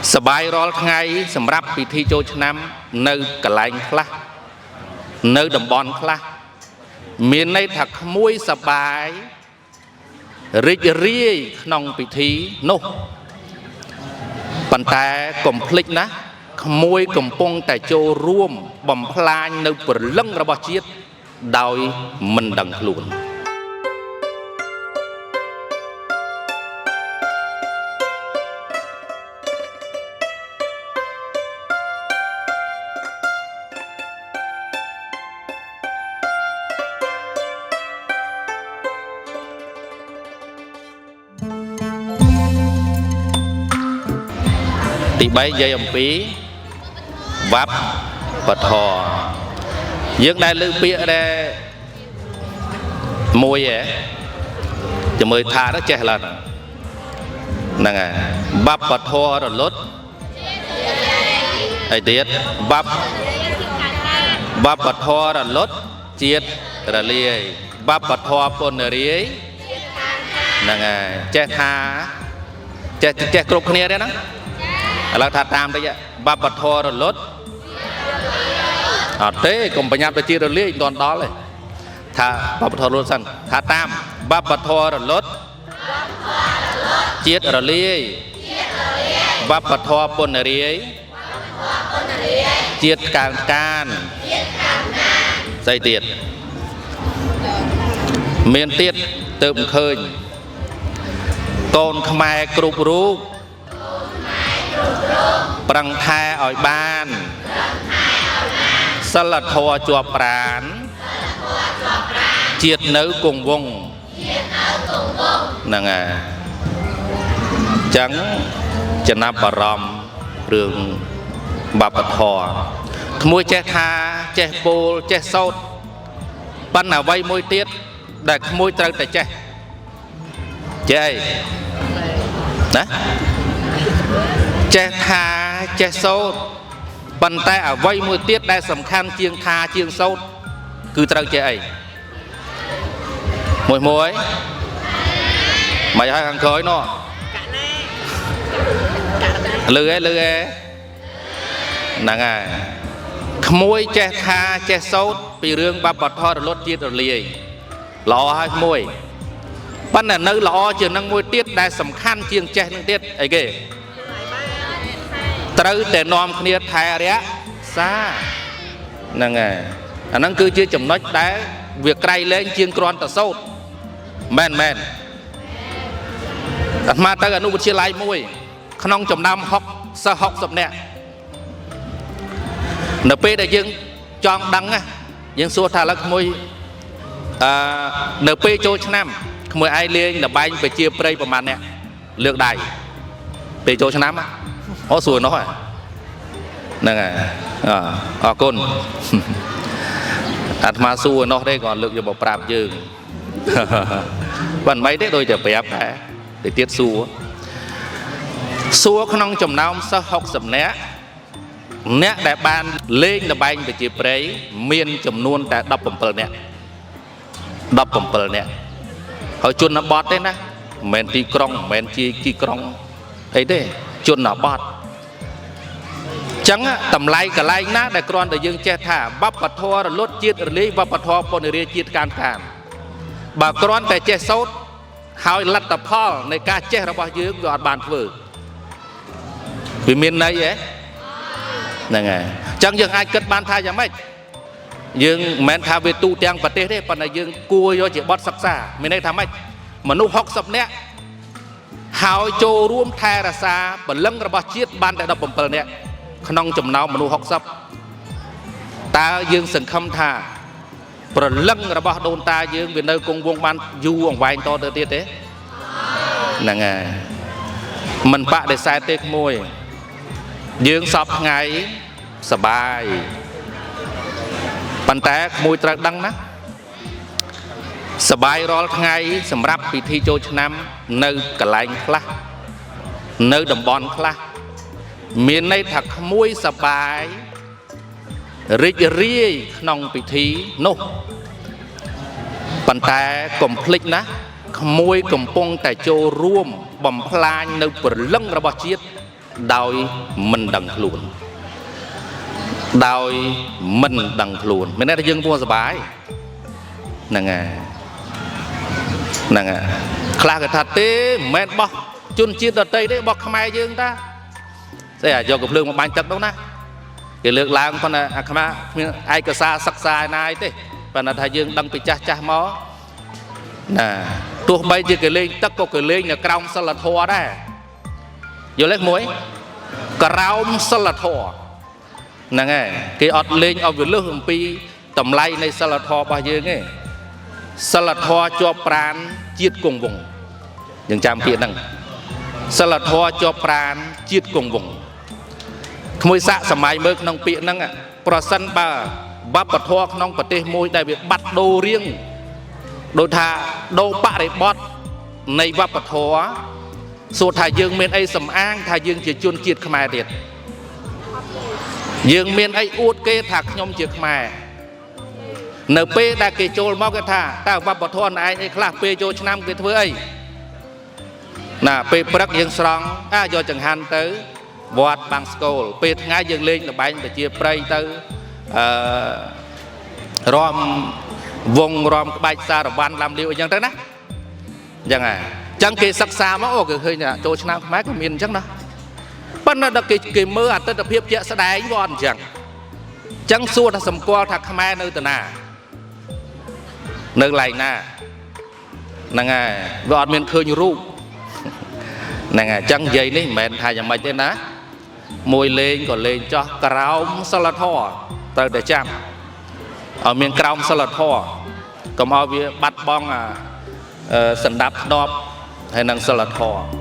សបាយរាល់ថ្ងៃសម្រាប់ពិធីចូលឆ្នាំនៅកន្លែងខ្លះនៅតំបន់ខ្លះមានន័យថាក្មួយសបាយរីករាយក្នុងពិធីនោះប៉ុន្តែកុំភ្លេចណាក្មួយកំពុងតែចូលរួមបំផ្លាញនៅព្រលឹងរបស់ជាតិដោយមិនដឹងខ្លួន ទី3និយាយអំពីវប្បធម៌យើងដែលលើពាក្យដែលមួយហ៎ជាមួយថាទៅចេះឡើយហ្នឹងហើយវប្បធម៌រលត់អីទៀតវប្បធម៌រលត់ជាតិរលាយវប្បធម៌ពនរាយហ្នឹងហើយចេះថាចេះចេះគ្រប់គ្នាទេណាឥឡូវថាតាមតិចវប្បធម៌រលត់អត់ទេកុំបញ្ញាប់ទៅជារលាយមិនទាន់ដល់ទេថាវប្បធម៌រលត់សិនថាតាមវប្បធម៌រលត់ជាតិរលាយវប្បធម៌ពនរាយជាតិកានកានស្អីទៀតមានទៀតទៅមិនឃើញកូនខ្មែរគ្រប់រូបប្រឹងថែឲ្យបានសិលធម៌ជាប់ប្រានជាតិនៅគង់វង្សហ្នឹងហើយអញ្ចឹងចំណាប់អារម្មណ៍រឿងវប្បធម៌ក្មួយចេះថាចេះពោលចេះសោតប៉ុន្តែអ្វីមួយទៀតដែលក្មួយត្រូវតែចេះចេះអីណាចេះថាចេះសោតប៉ុន្តែអ្វីមួយទៀតដែលសំខាន់ជាងថាជាងសោតគឺត្រូវចេះអីមួយមួយមិនឲ្យខាងក្រោយនោះលឺឯលឺឯហ្នឹងហើយក្មួយចេះថាចេះសោតពីរឿងវប្បធម៌រលត់ជាតិរលាយល្អហើយក្មួយប៉ុន្តែនៅល្អជាងនឹងមួយទៀតដែលសំខាន់ជាងចេះនឹងទៀតអីគេត្រូវតែនាំគ្នាថែរក្សាហ្នឹងហើយអាហ្នឹងគឺជាចំណុចដែលវាក្រៃលែងជាងគ្រាន់តែសោតមែនមែនអាត្មាទៅអនុវិទ្យាល័យមួយក្នុងចំណោម60សិស្ស60នាក់នៅពេលដែលយើងចង់ដឹងណាយើងសួរថាឥឡូវក្មួយនៅពេលចូលឆ្នាំក្មួយឯងលេងល្បែងប្រជាប្រិយប្រហែលអ្នកលើកដៃពេលចូលឆ្នាំអូសួរនោះហ្នឹងហើយអរគុណអាត្មាសួរនោះទេគាត់លើកយកមកប្រាប់យើងប៉ុន្មានទេដូចតែប្រាប់ដែរទៅទៀតសួរក្នុងចំណោមសិស្ស60នាក់អ្នកដែលបានលេងល្បែងប្រជាប្រិយមានចំនួនតែ17នាក់17នាក់ហើយជនបទទេណាមិនមែនទីក្រុងមិនមែនជាទីក្រុងអីទេជនបទចឹងតម្លៃកន្លែងណាដែលគ្រាន់តែយើងចេះថាវប្បធម៌រលត់ជាតិរលាយវប្បធម៌ពនរាជាតិកានកានបើគ្រាន់តែចេះសោតហើយលទ្ធផលនៃការចេះរបស់យើងវាអត់បានធ្វើវាមានន័យហ៎ហ្នឹងហើយចឹងយើងអាចគិតបានថាយ៉ាងម៉េចយើងមិនមែនថាវាទូទាំងប្រទេសទេប៉ុន្តែយើងគួរយកជាបទសិក្សាមានន័យថាម៉េចមនុស្ស60នាក់ហើយចូលរួមថែរក្សាព្រលឹងរបស់ជាតិបានតែ17នាក់ក្នុងចំណោមមនុស្ស60តើយើងសង្ឃឹមថាព្រលឹងរបស់ដូនតាយើងវានៅគង់វង្សបានយូរអង្វែងតទៅទៀតទេហ្នឹងហើយមិនបដិសេធទេក្មួយយើងសពថ្ងៃសបាយប៉ុន្តែក្មួយត្រូវដឹងណាសបាយរាល់ថ្ងៃសម្រាប់ពិធីចូលឆ្នាំនៅកន្លែងខ្លះនៅតំបន់ខ្លះមានន័យថាក្មួយសបាយរីករាយក្នុងពិធីនោះប៉ុន្តែកុំភ្លេចណាក្មួយកំពុងតែចូលរួមបំផ្លាញនៅព្រលឹងរបស់ជាតិ ដោយមិនដឹងខ្លួនដោយមិនដឹងខ្លួនមានន័យថាយើងពួរសប្បាយហ្នឹងហើយហ្នឹងហើយខ្លះគេថាទេមិនមែនបោះជនជាតិដតីទេបោះខ្មែរយើងតាស្អីអាយកកំភ្លើងមកបាញ់ទឹកនោះណាគេលើកឡើងប៉ុន្តែអាខ្មាគ្មានឯកសារសិក្សាឯណាយទេប៉ុន្តែថាយើងដឹងពីចាស់ចាស់មកណាទោះបីជាគេលេងទឹកក៏គេលេងនៅក្រោមសិលធម៌ដែរយល់ទេមួយក្រោមសិលធម៌ហ្នឹងហើយគេអត់លេងឲ្យវាលឹះអំពីតម្លៃនៃសិលធម៌របស់យើងទេសិលធម៌ជាប់ប្រានជាតិគង់វង្សយើងចាំពាក្យហ្នឹងសិលធម៌ជាប់ប្រានជាតិគង់វង្សក្មួយសាកសម័យមើលក្នុងពាក្យហ្នឹងប្រសិនបើវប្បធម៌ក្នុងប្រទេសមួយដែលវាបាត់ដូររៀងដូចថាដូរបរិបត្តិនៃវប្បធម៌សួរថាយើងមានអីសំអាងថាយើងជាជនជាតិខ្មែរទៀតយើងមានអីអួតគេថាខ្ញុំជាខ្មែរនៅពេលដែលគេចូលមកគេថាតើវប្បធម៌ឯងអីខ្លះពេលចូលឆ្នាំគេធ្វើអីណាពេលព្រឹកយើងស្រង់អាយកចង្ហាន់ទៅវត្តបាំងស្កូលពេលថ្ងៃយើងលេងល្បែងប្រជាប្រិយទៅអឺរំវងរំក្បាច់សារវ័នឡាំលាវអីចឹងទៅណាអញ្ចឹងហ่ะអញ្ចឹងគេសិក្សាមកអូគេឃើញថាចូលឆ្នាំខ្មែរក៏មានអញ្ចឹងណាប៉ុន្តែដល់គេមើលអតីតភាពជាក់ស្ដែងវាអត់អញ្ចឹងអញ្ចឹងសួរថាសម្គាល់ថាខ្មែរនៅតាណានៅកន្លែងណាហ្នឹងហើយវាអត់មានឃើញរូបហ្នឹងហើយអញ្ចឹងនិយាយនេះមិនមែនថាយ៉ាងម៉េចទេណាមួយលេងក៏លេងចោះក្រោមសិលធម៌ត្រូវតែចាំឲ្យមានក្រោមសិលធម៌កុំឲ្យវាបាត់បង់អាសន្តាប់ធ្នាប់ហើយនឹងសិលធម៌។